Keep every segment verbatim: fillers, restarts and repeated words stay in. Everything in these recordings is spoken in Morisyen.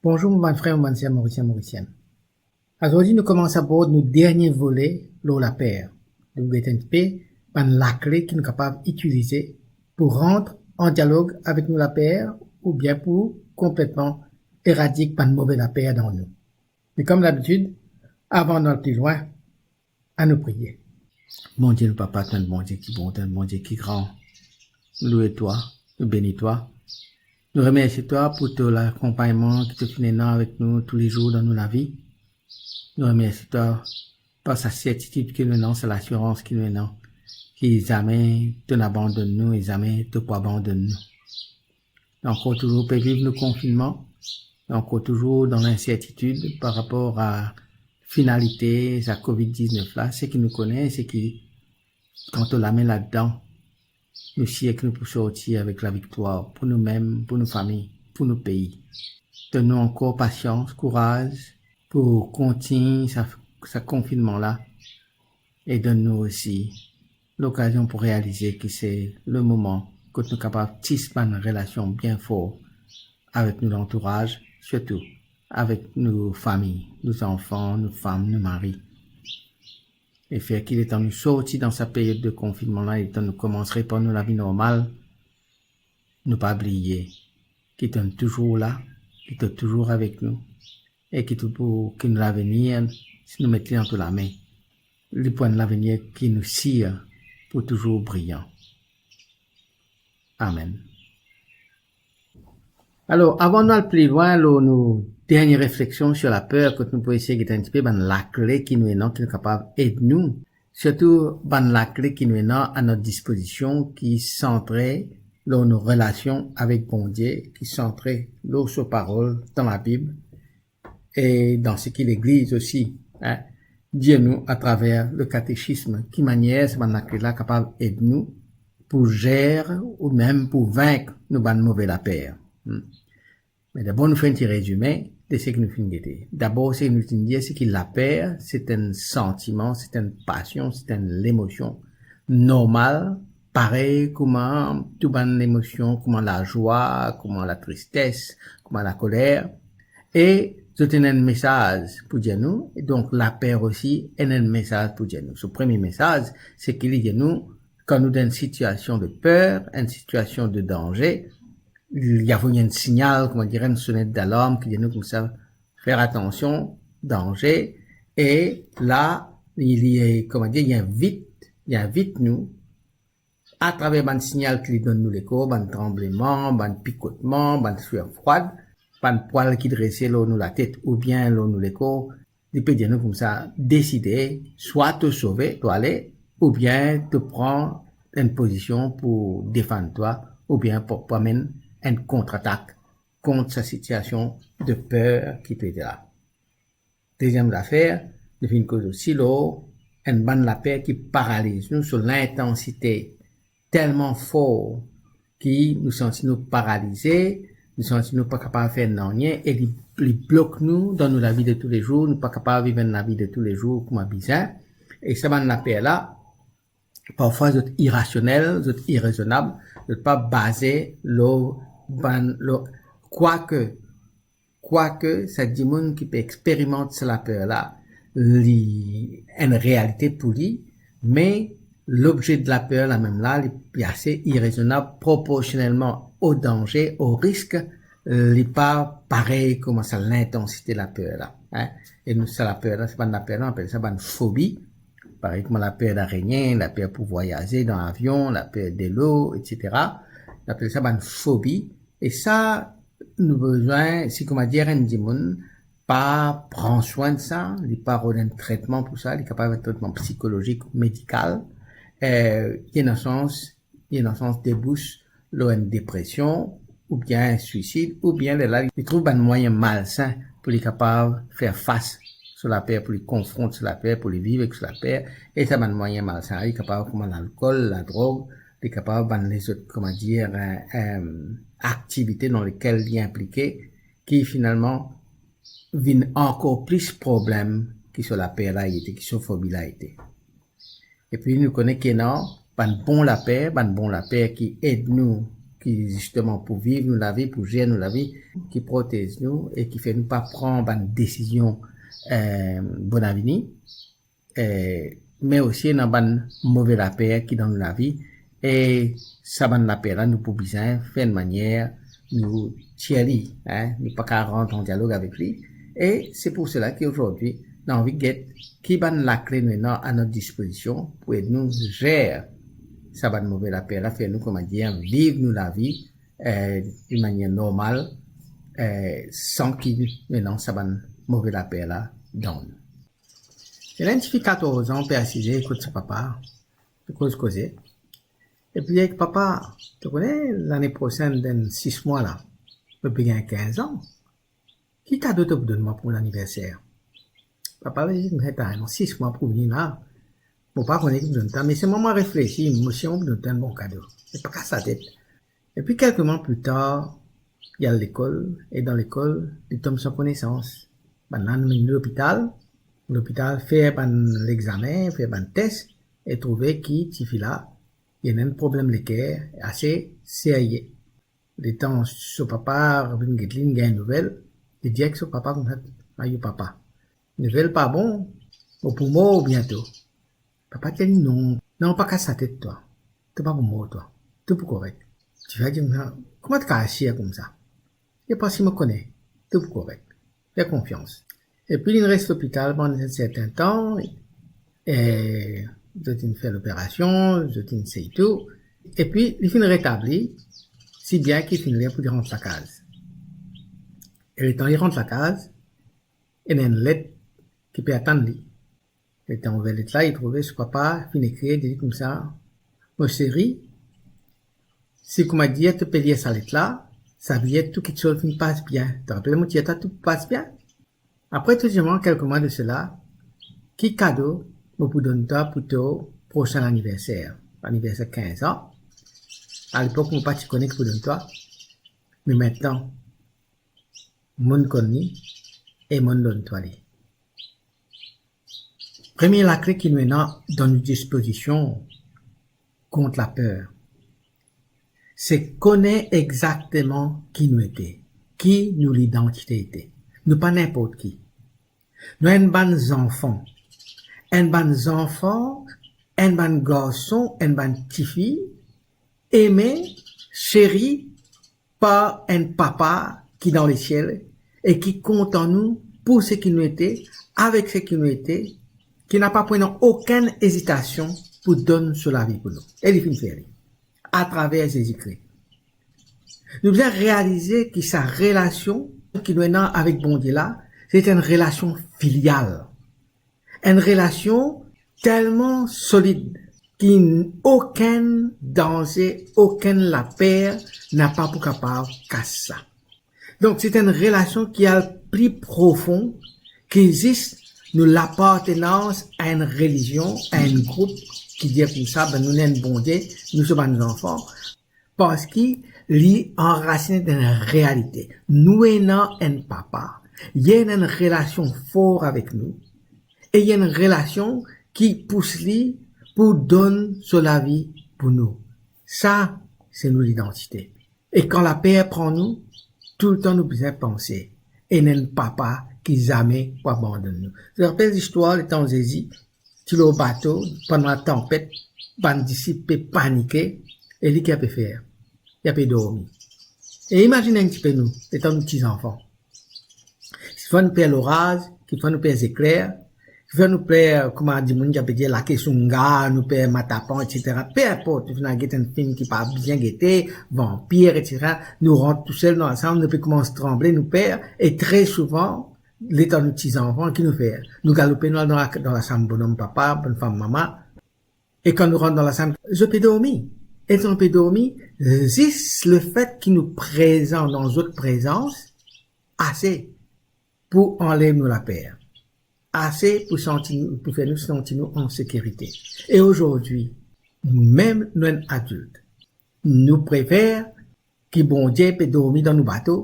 Bonzour mo bann frer, mo bann ser, Morisien, Morisienn. Azordi nou koumans abord nou dernie vole lor laper. Nou get enn tipe bann lakle ki nou kapav itilize pou rant an dialog avek nou laper oubien pou konpletman eradik bann move laper dan nou. Me kom labitid, avan nou al pli lwin, anou priye. Bondie nou Papa, to enn Bondie ki bon, to enn Bondie ki gran. Nou lwe twa, nou beni twa. Nou remersie twa pou to lakonpagnman ki to finn ena avek nou toulezour dan nou lavi. Nou remersie twa par sa sertitid ki nou ena, sa lasirans ki nou ena, ki zame to nabandonn nou e zame to pou abandonn nou. Nou ankor touzour pe viv nou konfinnman, nou ankor touzour dan linsertitid par rapor a finalite sa covid diznef la. Seki nou kone, seki kan to lame ladan, nou sir ki nou pou sorti avek laviktwar pou noumem, pou nou fami, pou nou pei. Donn nou ankor pasians, kouraz pou kontign sa, sa konfinnman la e donn nou osi lokazion pou realize ki se le moman kot nou kapav tis bann relasion bien for avek nou lantouraz, sirtou avek nou fami, nou zanfan, nou fam, nou mari. E fer ki letan nou sorti dan sa period de konfinnman la, letan nou koumans reprann nou lavi normal, nou pa bliye ki to touzour la, ki to touzour avek nou, e ki to pou, ki nou lavenir, si nou met li dan to lame, li pou enn lavenir ki nou sir pou touzour briyan. Amen. Alor, avan nou al pli lwin lor nou dernie refleksion sir laper, kot nou pou esey get enn tipe bann lakle ki nou ena, ki nou kapav ed nou, sirtou bann lakle ki nou ena a not dispozision, ki santre lor nou relasion avek Bondie, ki santre lor so parol dan Labib, e dan seki Legliz osi, hein, dir nou atraver le katesism, ki manier sa bann lakle la kapav ed nou pou zer ou mem pou vink nou bann move laper. Hmm. Me dabor nou fer enn ti rezime de seki nou finn gete. Dabor seki nou finn dir, se ki laper, se enn santiman, se enn pasion, se enn lemosion normal, parey kouma tou bann lemosion, kouma lazwa, kouma latristes, kouma lakoler. E zot ena enn mesaz pou dir nou, e donk laper osi ena enn mesaz pou dir nou. So premie mesaz, se ki li dir nou, kan nou dan enn sitiasion de per, enn sitiasion de danze, li avoy enn signal, kouma dir, enn sonet dalarm ki dir nou koumsa, fer atansion, danze, e la, li, li, kouma dir, li invit, li invit nou, atraver bann signal ki li donn nou lekor, bann tranbleman, bann pikotman, bann swer fwad, bann pwal ki drese lor nou latet oubien lor nou lekor, li pe dir nou koumsa, deside, swa to sove, to ale, oubien to pran enn pozision pou defann twa, oubien pou, pou amenn enn kontratak kont sa sitiasion de per ki to ete la. Deziem zafer, nou finn koz osi lor enn bann laper ki paraliz nou, so lintansite telman for ki nou santi nou paralize, nou santi nou pa kapav fer nanye, e li, li blok nou dan nou lavi de toulezour, nou pa kapav viv enn lavi de toulezour kouma bizin. E sa bann laper la, parfwa zot irasionel, zot irezonab, zot pa baze lor bann, lor, kwake, kwake sa dimoun ki pe experimant sa laper la, li enn realite pou li, me lobze de laper la mem la, li, li ase irezonab proporsionelman o danze, o risk, li pa parey kouma sa lintansite laper la, hein. E nou, sa laper la, sa bann laper la, nou apel sa bann fobi. Parey kouma laper darenien, laper pou vwayaze dan avion, laper delo, et cetera. Nou apel sa bann fobi. E sa, nou bizin, si kouma dir enn dimoun pa pran swin de sa, li pa rod enn tretman pou sa, li kapav enn tretman psikolozik, medikal, eh, ki ena sans, li ena sans debous lor enn depresion, oubien enn swisid, oubien lerla li trouv bann mwayin malsin pou li kapav fer fas so laper, pou li konfront so laper, pou li viv ek so laper, e sa bann mwayin malsin, li kapav kouma lalkol, ladrog, li kapav bann lezot, kouma dir, eh, eh, aktivite dan lekel li inplike, ki finalman vinn ankor plis problem ki so laper la ete, ki so fobi la ete. Epi nou kone ki ena bann bon laper, bann bon laper ki ed nou, ki zisteman pou viv nou lavi, pou zer nou lavi, ki protez nou e ki fer nou pa pran bann desizion, eh, bonavini, eh, me osi ena bann move laper ki dan nou lavi, e sa bann laper la, nou pou bizin fer enn manier nou tir li, hein, nou pa kav rant an dialog avek li. E se pou sela ki azordi, nou anvi get ki bann lakle nou ena a not dispozision pou ed nou zer sa bann move laper la, fer nou, kouma dir, viv nou lavi, eh, de manier normal, eh, san ki nou ena sa bann move laper la dan nou. Ena enn tifi katorz an, pe asize ekout so papa, pe koz koze. Epi li dir, "Papa, to kone, lane prosenn, dan sis mwa la, mo pe gagn kinz an. Ki kado to pou donn mwa pou mo laniverser?" Papa dir, "Met, atann, sis mwa pou vini la, mo pa kone ki pou donn twa, me selman mo reflesi, mo sir mo pou donn twa enn bon kado. Me pa kas latet." Epi kelke mwa pli tar, li al lekol, e dan lekol, li tom san konesans. Bannla amenn li lopital, lopital fer bann lexamen, fer bann tes, e trouve ki tifi la, li ena enn problem leker ase serye. Letan so papa vinn get li, li gagn nouvel, li dir ek so papa koumsa, "Ayo papa, nouvel pa bon, mo pou mor biento." Papa dir li, "Non, non, pa kas latet twa. To pa pou mor twa. To pou korek." Tifi la dir, "Kouma to kav sir koumsa?" Li dir, "Parski mo kone to pou korek. Fer konfians." Epi li res lopital pandan enn sertin tan, e zot inn fer loperasion, zot inn sey tou. Epi li finn retabli, si bien ki finn ler pou li rant lakaz. E letan li rant lakaz, ena enn let ki pe atann li. Letan ouver let la, li trouve so papa finn ekrir, li dir koumsa, "Mo seri, si kouma dir to pe lir sa let la, sa vedir tou kiksoz finn pas bien. To rapel mo ti dir twa tou pas bien? Apre to dir mwa kelke mwa de sela, ki kado mo pou donn twa pou to prosin laniverser, laniverser kinz an. Alepok mo pa ti kone ki pou donn twa, me aster monn konn li e monn donn twa li." Premie lakle ki nou ena dan nou dispozision kont laper, se kone exakteman ki nou ete, ki nou lidantite ete. Nou pa ninport ki. Nou enn bann zanfan. Enn bann zanfan, enn bann garson, enn bann tifi, eme, seri par enn Papa ki dan lesiel e ki kontan nou pou seki nou ete, avek seki nou ete, ki napa pou ena okenn ezitasion pou donn so lavi pou nou. E li finn fer li, atraver Zezi Kri. Nou bizin realize ki sa relasion ki nou ena avek Bondie la, se enn relasion filial. Enn relasion telman solid ki okenn danze, okenn laper napa pou kapav kas sa. Donk, se enn relasion ki al pli profon ki zis nou lapartenans a enn relizion, a enn group ki dir koumsa, be, nou ena enn Bondie, nou se bann zanfan. Parski li anrasine dan enn realite. Nou ena enn Papa, li ena enn relasion for avek nou, e li ena enn relasion ki pous li pou donn so lavi pou nou. Sa, se nou lidantite. E kan laper pran nou, toultan nou bizin panse, ena enn Papa ki zame pou abandonn nou. Zot rapel zistwar letan Zezi ti lor bato, pandan latanpet, bann disip pe panike, e li ki ape fer? Li ape dormi. E imazinn enn tipe nou, letan nou ti zanfan. Kifwa nou per loraz, kifwa nou per zekler, kifwa nou per, kouma dimoun ki ape dir, lake sounga, nou per matapan, et cetera. Pe inport, nou finn al get enn fim ki pa bizin gete, vanpir, et cetera. Nou rant tousel dan lasam, nou pe koumans tranble, nou per, e tre souvan, letan nou ti zanfan, ki nou fer? Nou galoupe, nou al dan la, dan lasam bonom papa, bann fam mama. E kan nou rant dan lasam, zot pe dormi. E zot pe dormi, zis lefet ki nou prezan dan zot prezans, ase pou anlev nou laper. Ase pou santi nou, pou fer nou santi nou an sekirite. E azordi, nou mem nou enn adilt, nou prefer ki Bondie pe dormi dan nou bato,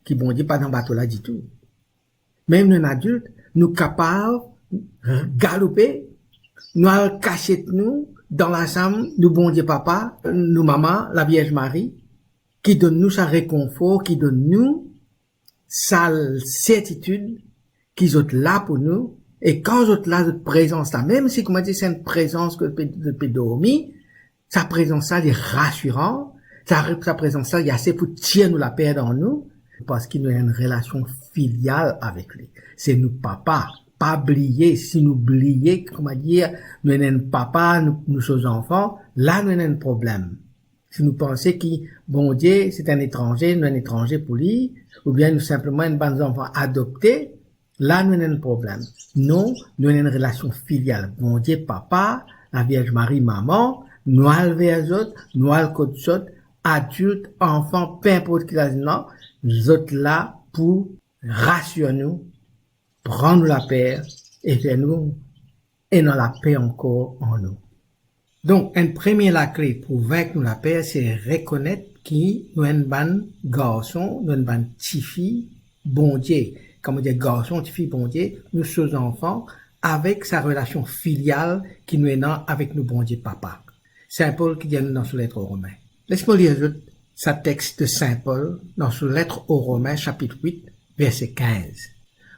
ki Bondie pa dan bato la ditou. Mem nou enn adilt, nou kapav galoupe, nou al kasiet nou dan lasam nou Bondie Papa, nou mama, Lavierz Mari, ki donn nou sa rekonfor, ki donn nou sa sertitid ki zot la pou nou, e kan zot la, zot prezans la, mem si, kouma dir, se enn prezans ki pe, pe dormi, sa prezans la, li rasiran, sa, sa prezans la, li ase pou tir nou laper dan nou, parski nou ena enn relasion filial avek li. Se nou papa. Pa bliye, si nou bliye, kouma dir, nou ena enn papa, nou, nou so zanfan, la nou ena enn problem. Si nou panse ki Bondie, se enn etranze, nou enn etranze pou li, oubien nou sinpleman enn bann zanfan adopte, la nou ena enn problem. Non, nou ena enn relasion filial. Bondie Papa, Lavierz Marie Mama, nou al ver zot, nou al kot zot, adilt, anfan, pe inport ki laz nou ena, zot la pou rasir nou, pran nou laper e fer nou ena lape ankor an nou. Donk, enn premie lakle pou vink nou laper, se rekonet ki nou enn bann garson, nou enn bann tifi Bondie. Kan mo dir garson, tifi Bondie, nou so zanfan avek sa relasion filial ki nou ena avek nou Bondie Papa. Sin Pol ki dir nou dan so let Romin. Les mo lir zot sa text de Sin Pol dan so let Romin, sapit wit, verse kinz.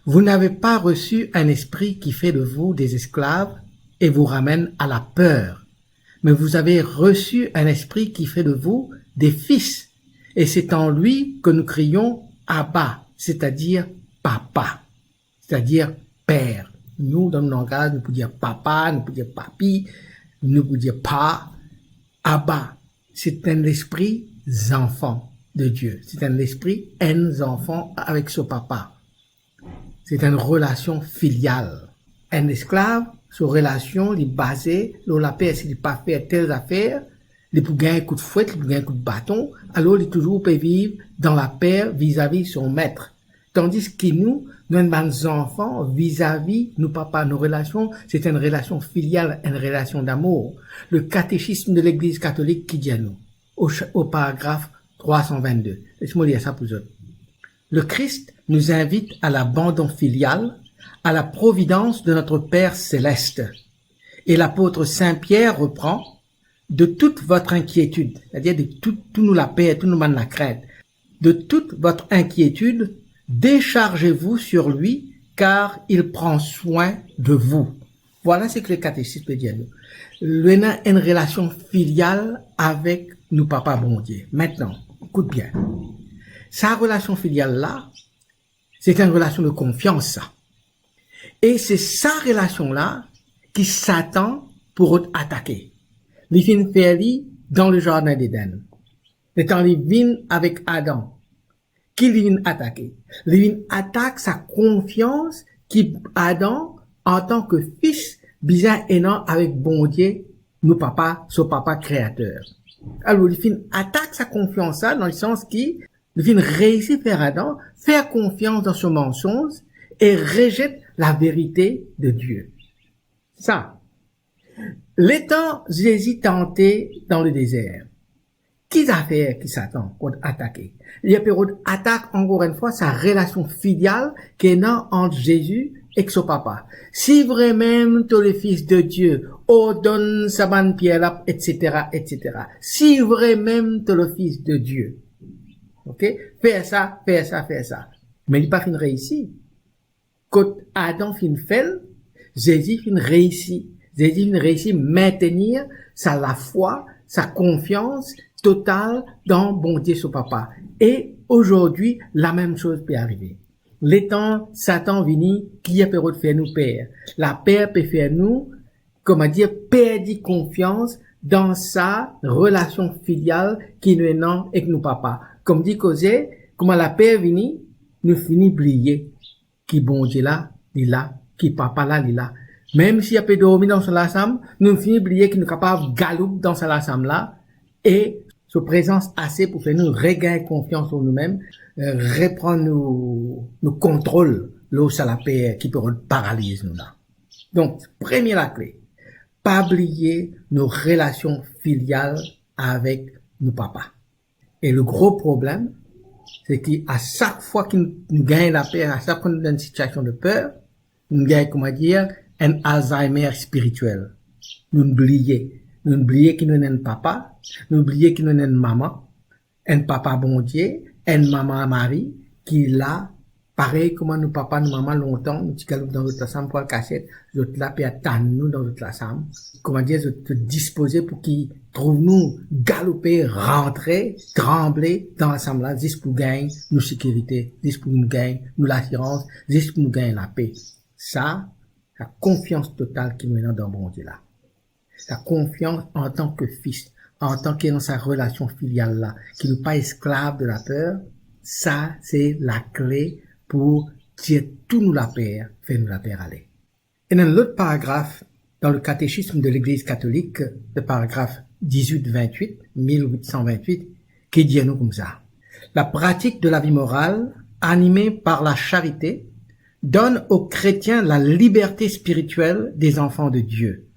Vous n'avez pas reçu un esprit qui fait de vous des esclaves et vous ramène à la peur, mais vous avez reçu un esprit qui fait de vous des fils, et c'est en lui que nous crions Abba, c'est-à-dire Papa, c'est-à-dire Père. Nou, dan nou langaz, nou pou dir papa, nou pou dir papi, nou pou dir pa, Abba. Se enn lespri zanfan de Dieu. Se enn lespri enn zanfan avek so papa. Se enn relasion filial. Enn esklav, so relasion, li baze lor laper. Si li pa fer tel zafer, li pou gagn kout fwet, li pou gagn kout baton, alor li touzour pe viv dan laper vizavi so met. Tandis ki nou, nou enn bann zanfan vizavi nou papa. Nou relasion, se enn relasion filial, enn relasion damour. Le Catéchisme de l'Église catholique ki dir nou, au cha-, au paragraphe trois cent vingt-deux. Les mo lir sa pou zot. Le Christ nous invite à l'abandon filial, à la providence de notre Père céleste. Et l'apôtre Saint Pierre reprend : « De toute votre inquiétude », c'est-à-dire de tout, tout nou laper, tout nou bann lakrint, « de toute votre inquiétude, déchargez-vous sur lui, car il prend soin de vous. » Vwala seki le Catéchisme pe dir nou. Nou ena enn relasion filial avek nou Papa Bondie. Aster, ekout bien. Sa relasion filial la, se enn relasion de konfians sa. E se sa relasion la ki Satan pou rod atake. Li finn fer li dan le zardin Eden. Letan li vinn avek Adam, ki li vinn atake? Li vinn atak sa konfians ki Adam, antan ki fis, bizin ena avek Bondie, nou Papa, so Papa Kreater. Alor, li finn atak sa konfians la, dan lesans ki li finn reisi fer Adam fer konfians dan so mansonz e rezet laverite de Dieu. Sa, letan Zezi tante dan ledezer, ki zafer ki Satan rod atake? Li pe rod atak, ankor enn fwa, sa relasion filial ki ena ant Zezi ek so Papa. « Si vremem to le Fis de Dieu, ordonn sa bann pier la, et cetera, et cetera. Si vremem to le Fis de Dieu. » Ok? Fer sa, fer sa, fer sa. Me li pa finn reisi. Kot Adam finn fel, Zezi finn reisi. Zezi finn reisi mintenir sa lafwa, sa konfians total dan Bondie so Papa. E azordi, lamem soz pe arive. Letan Satan vini, ki li pe rod fer nou per? Laper pe fer nou, kouma dir, perdi konfians dan sa relasion filial ki nou ena ek nou Papa. Kouma dir koze, kouma laper vini, nou fini bliye ki Bondie la, li la, ki Papa la, li la. Mem si li pe dormi dan so lasam, nou fini bliye ki nou kapav galoup dan sa lasam la, e so prezans ase pou fer nou regagn konfians an noumem, eh, repran nou, nou kontrol lor sa laper ki pe rod paraliz nou la. Donk, premie lakle, pa bliye nou relasion filial avek nou Papa. E le gro problem, se ki a sak fwa ki nou, nou gagn laper, a sak fwa nou dan enn sitiasion de per, nou gagn, kouma dir, enn Alzheimer spiritiel. Nou bliye. Nou bliye ki nou ena enn papa, nou bliye ki nou ena enn mama, Enn Papa Bondie, enn Mama Mari ki la, parey kouma nou papa, nou mama lontan, nou ti galoup dan zot lasam pou al kasiet, zot la pe atann nou dan zot lasam. Kouma dir, zot, zot dispoze pou ki trouv nou galoupe, rantre, tranble dan lasam la, zis pou gagn nou sekirite, zis pou nou gagn nou lasirans, zis pou nou gagn lape. Sa, sa konfians total ki nou ena dan Bondie la. Sa konfians antan ki fis, antan ki dan sa relasion filial la, ki nou pa esklav de laper, sa se lakle pou tir tou nou laper, fer nou laper ale. Ena enn lot paragraf dan le Katesism de Legliz Katolik, le paragraf dizwit vintwit, mil wit san vintwit, ki dir nou koumsa: La pratique de la vie morale, animée par la charité, donne aux chrétiens la liberté spirituelle des enfants de Dieu.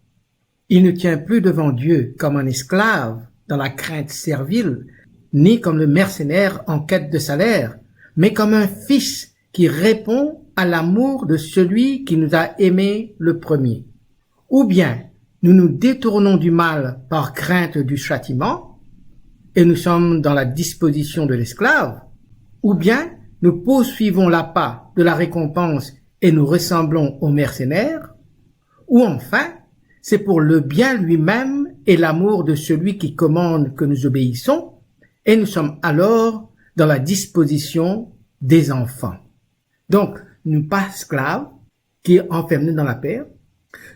Il ne tient plus devant Dieu comme un esclave dans la crainte servile, ni comme le mercenaire en quête de salaire, mais comme un fils qui répond à l'amour de celui qui nous a aimés le premier. Ou bien nous nous détournons du mal par crainte du châtiment, et nous sommes dans la disposition de l'esclave, ou bien nous poursuivons l'appât de la récompense et nous ressemblons au mercenaire, ou enfin, c'est pour le bien lui-même et l'amour de celui qui commande que nous obéissons, et nous sommes alors dans la disposition des enfants. Donk, nou pa esklav ki anferm nou dan laper,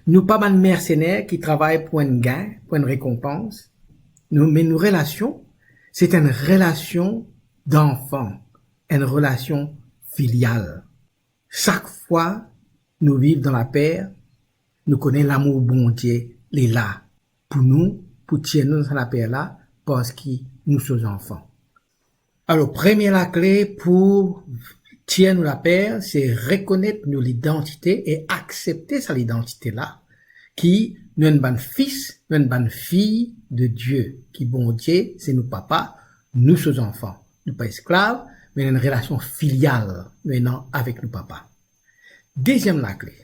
nou pa bann mersener ki travay pou enn gin, pou enn rekonpans. Nou, me nou relasion, se enn relasion danfan, enn relasion filial. Sak fwa nou viv dan laper, nou kone lamour Bondie, li la pou nou, pou tir nou dan sa laper la, parski nou so zanfan. Alor, premie lakle pou tir nou laper, se rekonet nou lidantite e aksepte sa lidantite la, ki nou enn bann fis, nou enn bann fi de Die, ki Bondie se nou papa, nou so zanfan. Nou pa esklav, me nou ena enn relasion filial nou ena avek nou papa. Deziem lakle,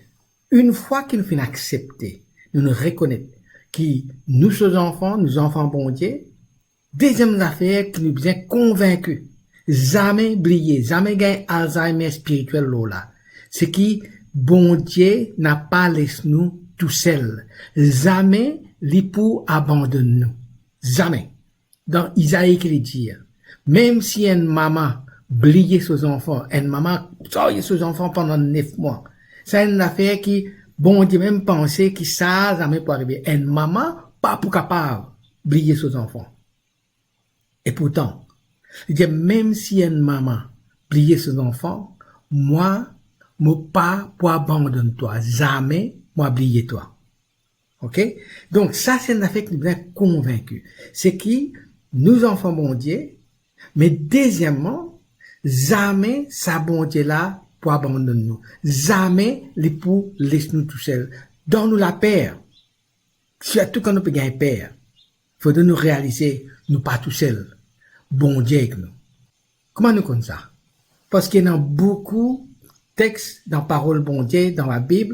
enn fwa ki nou finn aksepte, nou, nou rekonet ki nou so zanfan, nou zanfan Bondie, deziem zafer ki nou bizin konvinki, zame bliye, zame gagn Alzheimer spiritiel lor la, se ki Bondie napa les nou tousel. Zame li pou abandonn nou. Zame. Dan Izai ki li dir, mem si enn mama bliye so zanfan, enn mama sarye so zanfan pandan nef mwa, sa enn zafer ki Bondie mem panse ki sa zame pou arive. Enn mama pa pou kapav bliye so zanfan. E pourtan, li dir, mem si enn mama bliye so zanfan, mwa, mo pa pou abandonn twa, zame mwa bliye twa. Ok? Donk, sa se enn zafer ki nou bizin konvinki. Se ki nou zanfan Bondie, me dezieman, zame sa Bondie la pou abandonn nou. Zame li pou les nou tousel. Dan nou laper, sirtou kan nou pe gagn per, fode nou realize nou pa tousel. Bondie ek nou. Kouma nou konn sa? Parski ena boukou text dan parol Bondie, dan Labib,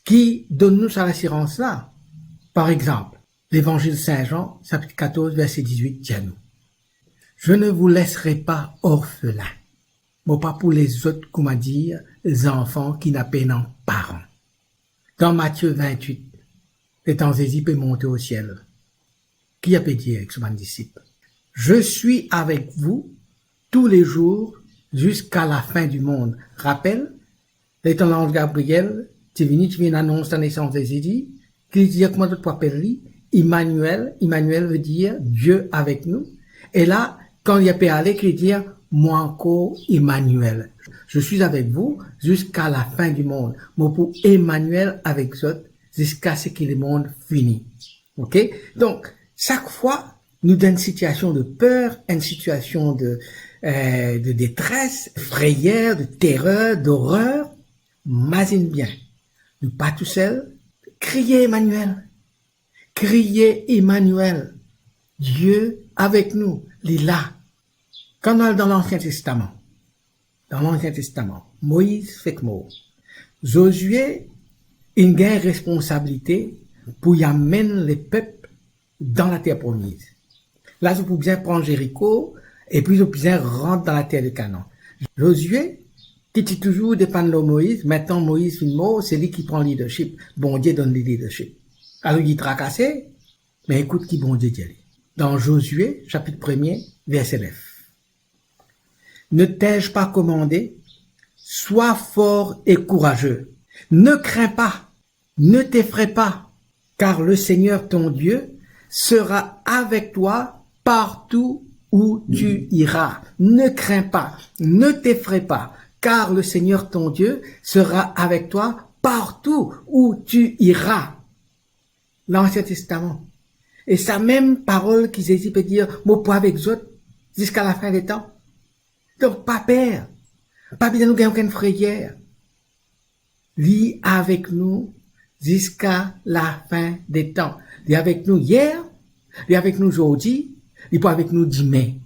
ki donn nou sa lasirans la. Par exanp, Levanzil Sin Zan, sapit katorz, verse dizwit, dir nou, "Je ne vous laisserai pas orphelins." Mo pa pou les zot, kouma dir, zanfan ki napa enn paran. Dan Matie vintwit, letan Zezi pe monte o siel, ki li pe dir ek so bann disip? "Je suis avec vous tous les jours jusqu'à la fin du monde." Rapel, letan lanz Gabriel ti vini, ti vinn anons lanesans Zezi, ki li dir, kouma zot pou apel li? Emmanuel. Emmanuel ve dir Die avek nou. E la, kan li pe ale, ki li dir, "Mwa ankor Emmanuel. Je suis avec vous jusqu'à la fin du monde." Mo pou Emmanuel avek zot ziska se ki lemond fini. Ok? Donk, sak fwa nou dan enn sitiasion de per, enn sitiasion de, eh, de detres, frayer, de terer, dorer, mazinn bien, nou pa tousel, kriye Emmanuel. Kriye Emmanuel. Die avek nou, li la. Kan nou al dan Lansien Testaman, dan Lansien Testaman, Moiz fek mor. Zozie inn gagn responsabilite pou li amenn lepep dan later promiz. La, zot pou bizin pran Zeriko, Epi zot bizin rant dan later de Kanan. Zozie, ki ti touzour depann lor Moiz, aster Moiz finn mor, se li ki pran leadership. Bondie donn li leadership. Alor li trakase, me ekout ki Bondie dir li. Dan Zozie, sapit premie, verse nef. Ne t'ai-je pas commandé ? Sois fort et courageux. Ne crains pas, ne t'effraie pas, car le Seigneur ton Dieu sera avec toi partout où tu iras. Ne crains pas, ne t'effraie pas, car le Seigneur ton Dieu sera avec toi partout où tu iras. Lansien Testaman. E sa mem parol ki Zezi pe dir, "Mo pou avek zot ziska lafin letan." Donk, pa per. Pa bizin nou gagn okenn frayer. Li avek nou ziska lafin de tan. Li avek nou yer, li avek nou zordi, li pou avek nou dime.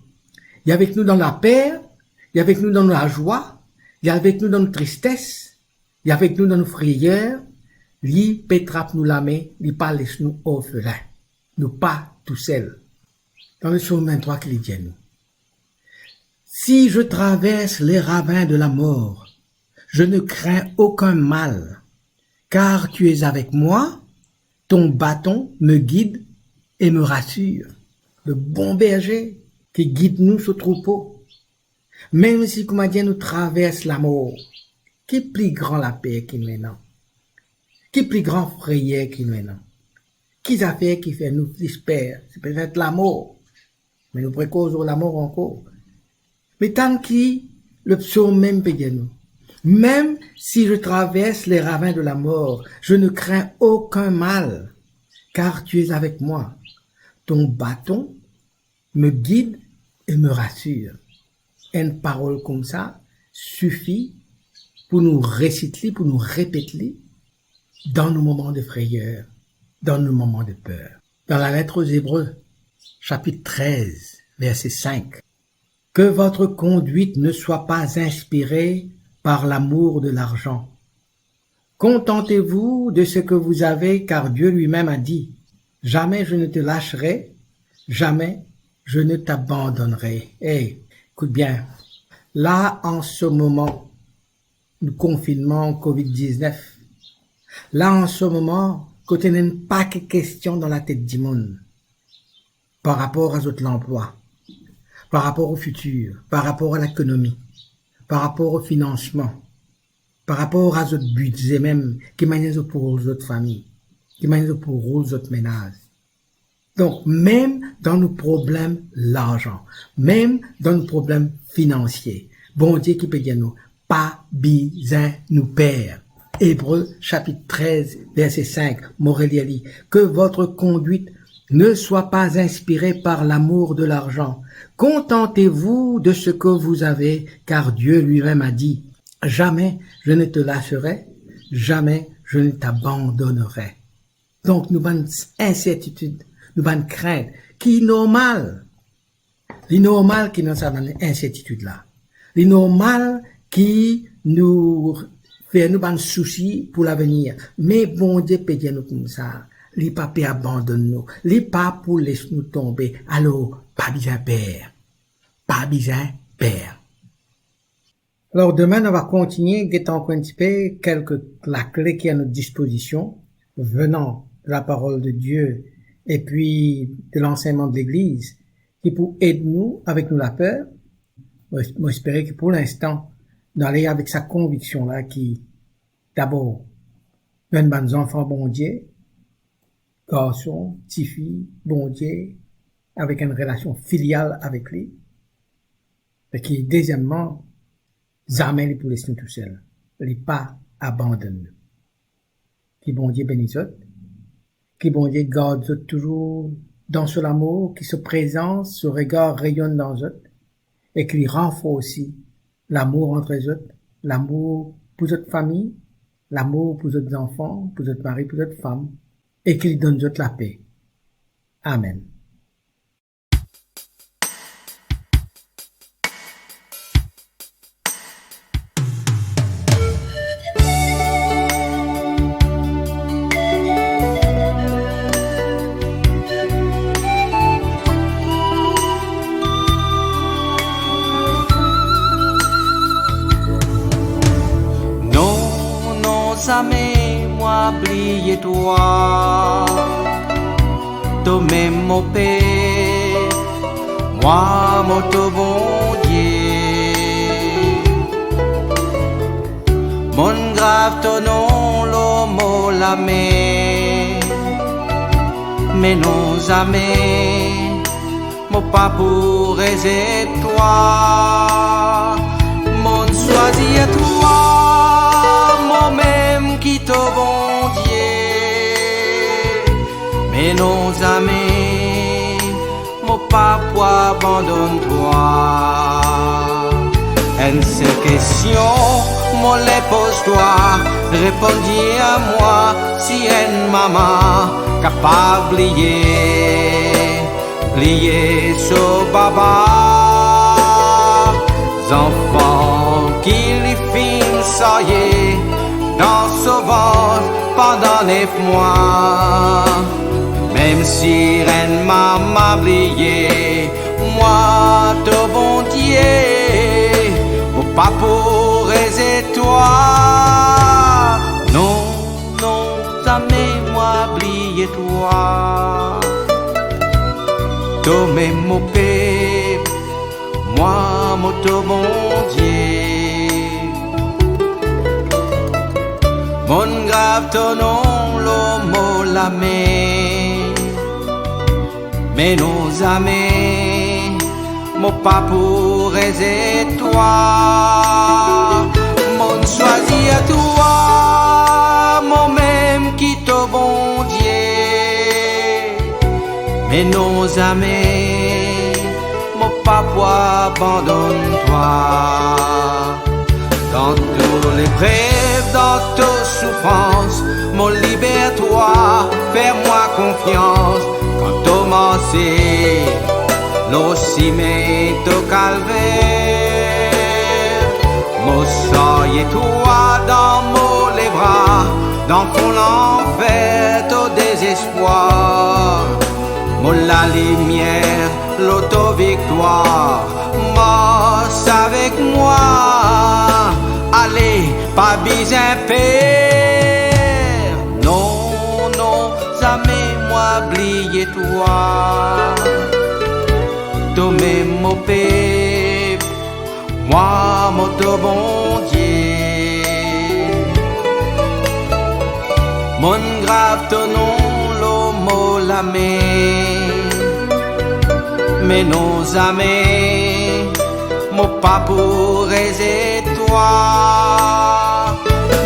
Li avek nou dan laper, li avek nou dan lazwa, li avek nou dan tristes, li avek nou dan nou frayer, li pe trap nou lame, li pa les nou orfelin. Nou pa tousel. Dan le Psom vinn-trwa ki li dir nou, "Si je traverse les ravins de la mort, je ne crains aucun mal, car tu es avec moi, ton bâton me guide et me rassure." Le bon berze ki gid nou, so troupo. Mem si, kouma dir, nou travers lamor, ki pli gran laper ki nou ena? Ki pli gran frayer ki nou ena? Ki zafer ki fer nou plis per? Se petet lamor. Me nou pe koz lor lamor ankor. Me tann ki le Psom mem pe dir nou, "Même si je traverse les ravins de la mort, je ne crains aucun mal, car tu es avec moi. Ton bâton me guide et me rassure." Enn parol koumsa sifi pou nou resit li, pou nou repet li dan nou moman de frayer, dan nou moman de per. Dan lalet aux Hébreux, sapit trez, verse sink, "Que votre conduite ne soit pas inspirée par l'amour de l'argent. Contentez-vous de ce que vous avez, car Dieu lui-même a dit, jamais je ne te lâcherai, jamais je ne t'abandonnerai." Ey, ekout bien, la, an se moman, nou konfinnman covid diznef, la, an se moman, kot ena enn pake kestion dan latet dimoun, par rapor a zot lanplwa, par rapor o fitir, par rapor a lekonomi, par rapor o finansman, par rapor a zot bize mem, ki manier zot pou roul zot fami, ki manier zot pou roul zot menaz. Donk, mem dan nou problem larzan, mem dan nou problem finansie, Bondie ki pe dir nou, pa bizin nou per. Ebre sapit trez, verse sink, mo relir li, "Que votre conduite ne soit pas inspirée par l'amour de l'argent. Contentez-vous de ce que vous avez, car Dieu lui-même a dit, jamais je ne te lâcherai, jamais je ne t'abandonnerai." Donk, nou bann insertitid, nou bann krint, ki normal. Li normal ki nou ena sa bann insertitid la. Li normal ki nou fer nou bann sousi pou lavenir. Me Bondie pe dir nou koumsa, li pa pe abandonn nou, li pa pou les nou tonbe. Alor, pa bizin per. Pa bizin per. Alors, demain, nou va kontigne get ankor enn tipe kelke lakle ki a nou dispozision, venant de la parole de Dieu et puis de l'enseignement de l'Église, ki pou ed nou avek nou laper. Mo, mo espere ki pou linstan, nou ale avek sa konviksion la ki, dabor, nou enn bann zanfan Bondie, garson, tifi Bondie, avek enn relasion filial avek li. E ki, dezieman, zame li pou les nou tousel. Li pa abandonn nou. Ki Bondie beni zot. Ki Bondie gard zot touzour dan so lamour, ki so prezans, so regar reyonn dan zot, e ki li ranforsi lamour ant zot, lamour pou zot fami, lamour pou zot zanfan, pou zot mari, pou zot fam, e ki li donn zot lape. Amen. Zame mwa bliye twa, tomem mo Pe, mwa mo to Bondie. Monn grav to nom lor mo lame, me non zame mo pa pou rezet twa. Monn swazir twa, momem ki to Bondie, me non zame mo pa pou abandonn twa. Enn sel kestion mo le poz twa, reponn dir mwa si enn mama kapav bliye, bliye so baba. Zanfan ki li finn sarye dan so vant pandan nef mwa, mem si enn mama bliye, mwa to Bondie, mo pa pou rezet twa. Non, non, zame mwa bliye twa. Tomem mo Pe, mwa mo to Bondie. Monn grav to nom lor mo lame, me non zame mo pa pou rezet twa. Monn swazir twa, momem ki to Bondie, me non zame mo pa pou abandonn twa. Dan to leprev, dan to soufrans, mo liber twa, fer mwa konfians. Kan to marse lor sime to kalver, mo sarye twa dan mo lebra, dan fon lanfer to dezesp- pwa, mo lalimier lor to viktwar, mars avek mwa, ale, pa bizin per. Non, non, zame mwa bliye twa. Tomem mo Pe, mwa mo to Bondie. Monn grav to nom lor mo lame, me non zame mo pa pou rezet twa.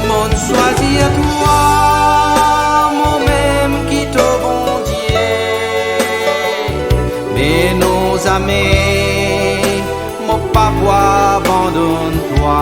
Monn swazir twa, momem ki to Bondie, me non zame mo pa pou abandonn twa.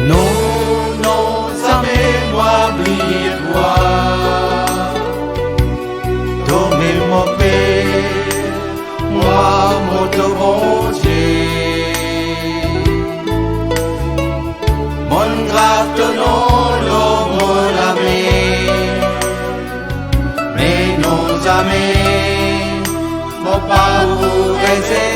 Non, non, zame mwa bliye twa. Tomem mo Pe, mwa mo to Bondie. Monn grav to nom lor mo lame, me non zame mo pa pou rezet